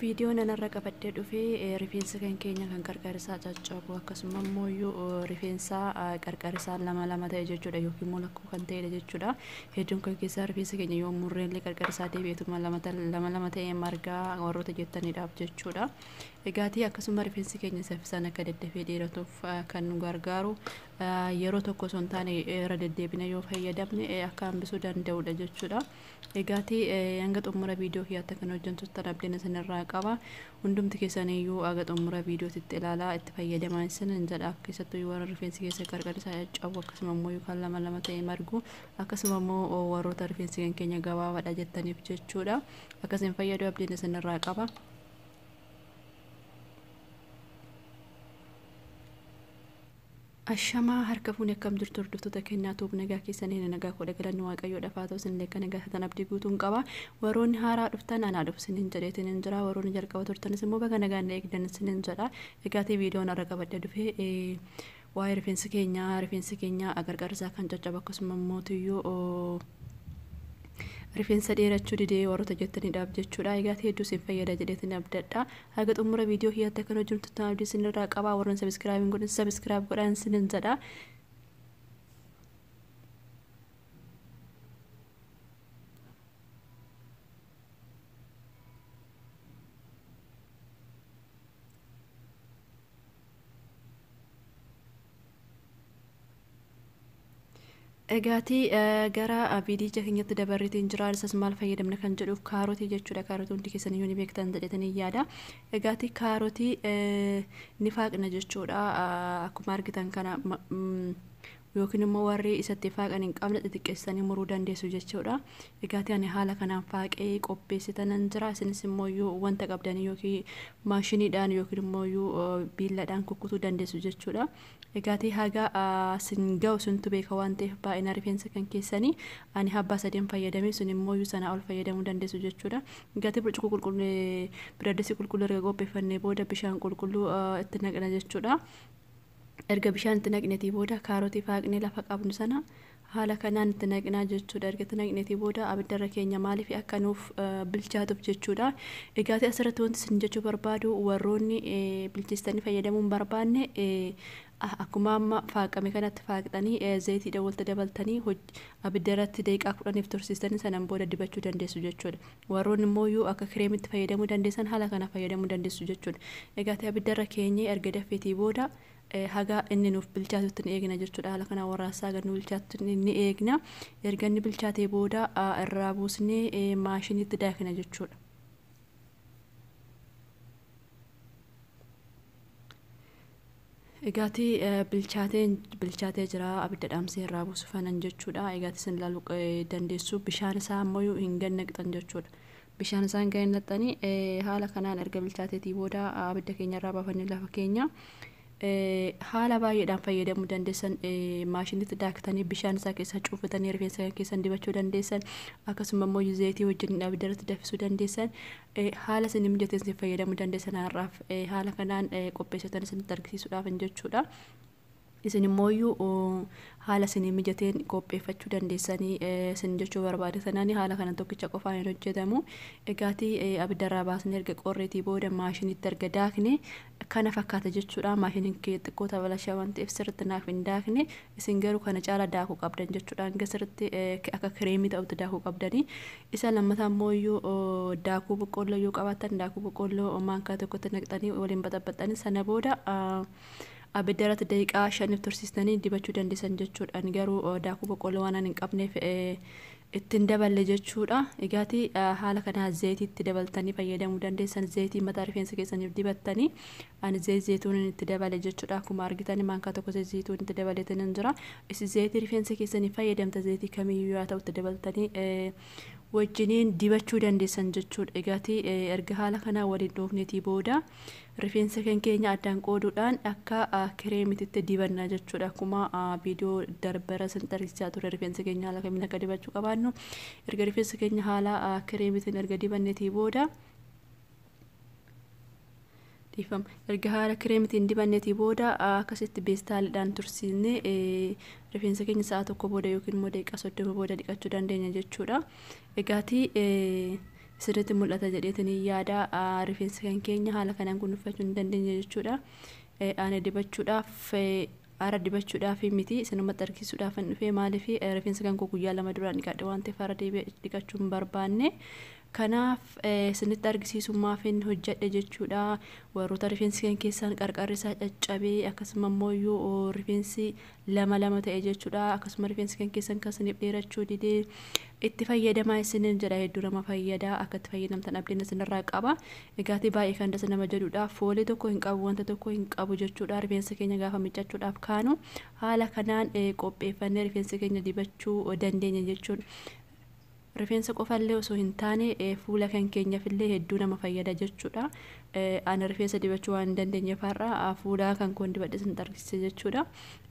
Viidiyoon anarra qabadhee dhufee rifeensa kan keenya kan qarqara isaa caccabu akkasuma immoo rifeensa qarqara isaa lama lama ta'e jechuudha yookiin immoo lakkuu kan ta'edha jechuudha. Hedduun kan keessaa rifeensa keenya yoo murree illee qarqara isaa deebi'eetuma lama lama ta'e margaa warroota jettaniidhaaf jechuudha. Egaatii akkasuma rifeensi keenya saffisaan akka daddafee dheeratuuf kan nu gargaaru yeroo tokko osoo hin taane irra deddeebine yoo fayyadamne akka hambisuu danda'udha jechuudha. Egaatii hanga xumura viidiyoo kiyyaatti kan hojjentu abdiin isinirraa qaba. Hundumti keessaniyyuu haga xumura viidiyootitti ilaalaa itti fayyadamaa isin jedha. Keessattuu warra rifeensi keessa qarqara isaa caccabu akkasuma immoo kan lama lama ta'e margu akkasuma immoo warroota rifeensi keenya gabaabaadha jettaniif jechuudha. Akkasiin fayyadu abdiin isinirraa qaba. Ashamaa harka fuunee akkam jirtu hordoftoota kennaa tuub nagaa keessanii nagaa kudha galanni waaqayyoodhaaf haa ta'u isinillee kan nagaa taatan abdii guutuun qaba. Warroonni haaraa dhuftan anaa dhufu isiniin jedheetiin hin jira. Warroonni jalqaba turtanis immoo baga nagaan na eegdan isiniin jedha. Egaatii viidiyoon har'a qabadhee dhufee waa'ee rifeensi keenyaa qarqara isaa kan caccabu akkasuma immoo tiyyuu rifeensa dheerachuu didee warroota jettaniidhaaf jechuudha. Egaa hedduu isin fayyada jedheetiin abdadha. Haga xumura viidiyoo kiyyaatti akka hojjentu tan abdii isinirraa qaba. Warroonni sabiskiraayibiin godhan sabiskiraayib godhan isinin jedha. Egaatii gara viidiyicha keenyatti dabarreetiin jira. Isas maal fayyadamna kan jedhuuf kaarotii jechuudha. Kaarotii hundi keessan iyyuu ni beektan jedheetanii yaada. Egaatii kaarotii ni faaqna jechuudha. Akkuma argitan kana yookiin immoo warri isatti faaqan hin qabne xixiqqeessanii muruu dandeessu jechuudha. Egaatii ani haala kanaan faaqee qopheessitanan jira. Isinis immoo wanta qabdanii yookiin maashiniidhaan yookiin immoo biillaadhaan kukkutuu dandeessu jechuudha. Egaatii haga sin ga'u suntu beeka waan ta'eef baay'ina rifeensa kan keessanii ani habbaa sadeen fayyadame sun immoo sanaa ol fayyadamuu dandeessu jechuudha. Egaatii burcuqqoo qulqulluu biradisii qulqulluu erga qopheeffannee booda bishaan qulqulluu itti naqna jechuudha. Erga bishaan itti naqneetii booda kaarotii faaqnee lafa qabnu sana haala kanaan itti naqnaa jechuudha. Erga itti naqneetii booda abiddarra keenya maaliif akka nuuf bilchaatuuf jechuudha. Egaatii asirratti wanti isin jechuu barbaadu warroonni bilcheessanii fayyadamuu hin barbaanne akkuma amma faaqame kanatti faaqxanii zayitiidhaan walitti dabaltanii abiddarratti daqiiqaa 10 tursiistanii sanaan booda dibachuu dandeessu jechuudha. Warroonni immoo akka kireemitti fayyadamuu dandeessan haala kana fayyadamuu dandeessu jechuudha. Egaatii abiddarra keenya erga danfeetii booda haga inni nuuf bilchaatutti ni eegna jechuudha. Haala kana waraasaa gad nu bilchaatutti ni eegna. Erga inni bilchaatee booda irraa buusnee maashiniitti daakna jechuudha. Egaatii bilchaatee jira abidda dhaamsee irraa buusufanan jechuudha. Egaatii isin ilaaluu dandeessu bishaan isaa ammoo hin gannaqxan jechuudha. Bishaan isaa hin gannaqxanii haala kanaan erga bilchaateetii booda abidda keenya irraa baafannee lafa keenya haala baay'eedhaan fayyadamuu dandeessan. Maashinitti daaktanii bishaan isaa keessa cuufatanii rifeensa keessan dibachuu dandeessan akkasuma immoo zayitii wajjin abidda irratti danfisuu dandeessan haala isin mijateen isin fayyadamuu dandeessan har'aaf haala kanaan qopheessatan isinitti argisiisuudhaaf jechuudha. Isin immoo haala isin mijateen qopheeffachuu dandeessanii isin jechuu barbaade sanaan haala kana tokkicha qofaan hin hojjetamu. Egaatii abiddarraa baasnee erga qorreetii booda maashinitti erga daakne kana fakkaata jechuudha. Maashiniin kee xiqqoo tabalashaa waan ta'eef sirriitti naaf hin daakne isin garuu kana caala daakuu qabdan jechuudha. Hanga sirriitti akka kireemii ta'utti daakuu qabdanii. Isa lammataa immoo daakuu boqqolloo yoo qabaattan daakuu boqqolloo maankaa tokkotti naqxanii waliin baxaxaxanii sana booda abidda irratti daqiiqaa 5 tursiistanii dibachuu dandeessan jechuudha. Ani garuu daakuu boqqolloo waan hin qabneef ittiin daballe jechuudha. Egaatii haala kanaa zayitiitti dabaltanii fayyadamuu dandeessan. Zayitii mataa rifeensa keessaniif dibattanii ani zayituun itti dabale jechuudha. Akkuma argitan maankaa tokko zayituun itti dabaleetiin hin jira. Isin zayitii rifeensa keessanii fayyadamta zayitii kamiyyuu haa ta'u itti dabaltanii wajjiniin dibachuu dandeessan jechuudha. Egaatii erga haala kanaa waliin dhoofneetii booda rifeensa kan keenya addaan qooduudhaan akka kireemititti dibanna jechuudha. Akkuma viidiyoo darbara isin argisiisaa ture rifeensa keenya haala kamiin akka dibachuu qabaannu erga rifeensa keenya haala kireemitiin erga dibanneetii booda dhiifama erga haala kireemitiin dibanneetii booda akkasitti beestaaliidhaan tursiisnee rifeensa keenya sa'a 1 booda yookiin immoo daqiiqaa 30 booda dhiqachuu dandeenya jechuudha. Egaatii Sirriitti mul'ata jedheetiin yaada. Rifeensa kan keenya haala kanaan kunuunfachuu hin dandeenya jechuudha. Ani dibachuudhaaf, aara dibachuudhaaf miti, isinumatti argisiisuudhaaf hin dhufee. Maaliif, rifeensa kan koo guyyaa 2 duraan dhiqadhe waan ta'eef aara deebi'ee dhiqachuu hin barbaanne. Kanaaf isinitti argisiisummaaf hin hojjedhe jechuudha. Warroota rifeensi kan keessaan qarqarri isaa caccabee, akkasuma immoo rifeensi lama lama ta'e jechuudha. Akkasuma rifeensi kan keessan kan isiniif dheerachuu didee, itti fayyadamaa isinin jedha. Hedduu nama fayyada. Akka itti fayyadamtan abdiin isinirraa qaba. Egaatii baay'ee kan dasa nama jedhudha. Foolii tokko hin qabu, wanta tokko hin qabu jechuudha. Rifeensa keenya gaafa miiccachuudhaaf kaanu haala kanaan qopheeffannee rifeensa keenya dibachuu dandeenya jechuudha. Rifeensa qofallee osoo hin taane, fuula kan keenyaafillee hedduu nama fayyada jechuudha. Ani rifeensa dibachuu waan hin dandeenyeef har'a fuula kan koon dibadhe isin argisiise jechuudha.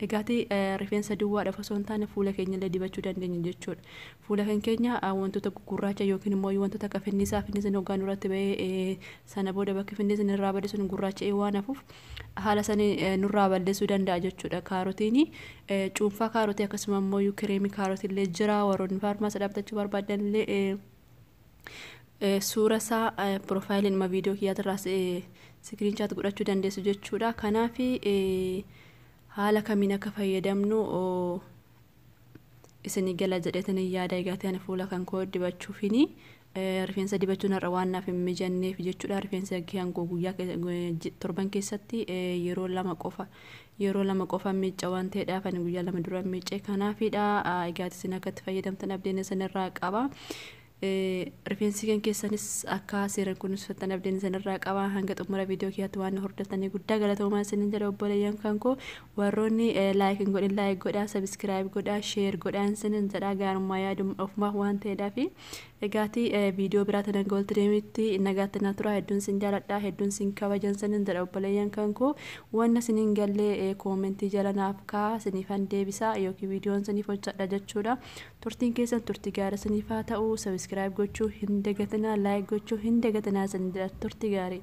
Egaatii rifeensa duwwaadhaaf osoo hin taane, fuula keenyallee dibachuu dandeenya jechuudha. Fuula kan keenya wantoota gugurraacha yookiin immoo wantoota akka finniisaa, finniisni hoggaan duratti bahee sana booda bakki finniisni irraa bade sun gurraacha'ee waan hafuuf, haala sanii nurraa balleessuu danda'a jechuudha. Kaarotiin, cuunfaa kaarotii, akkasuma immoo kireemii kaarotii illee jira. Warroonni faarmaasii dhaabbachuu barbaadan illee suura isaa piroofaayiliin dhuma viidiyoo kiyyaatirraa screenshot godhachuu dandeessu jechuudha. Kanaaf haala kamiin akka fayyadamnu isinii gala jedheetin yaada. Egaatee ani fuula kan koo dibachuufini, rifeensa dibachuun har'a waan naaf hin mijanneef jechuudha. Rifeensa kan koo guyyaa torban keessatti yeroo 2 qofa miicca waan ta'eedhaaf, ani guyyaa 2 dura miicce. Kanaafidha. Egaati isin akka itti fayyadamtan abdiin isinirraa qaba. Rifeensi kan keessanis akka seeraan kunuunfattan abdiin isinirraa qaba. Hanga xumura viidiyoo kiyyaatti waan hordoftanii guddaa galatoomaa isinin jedha. Obboleeyyan kan koo, warroonni like hin godhin like godhaa, subscribe godhaa, share godhaa isinin jedha. Gaarummaa yaadu ofumaaf waan ta'eedhaaf. Egaati viidiyoo biraatti hanga walitti deemitti nagaatti na tura. Hedduun sin jaaladha, hedduun sin kabajan isinin jedha. Obboleeyyan kan koo, wanna isinin gallee koomentii jala naaf kaa, isiniifan deebisaa yookiin viidiyoon isiniif hojjedha jechuudha. Turtiin keessan turtii gaarii isiniif haa ta'u. Subscribe gochuu hin dagatinaa, like gochuu hin dagatinaa isin jedha. Turtii gaarii.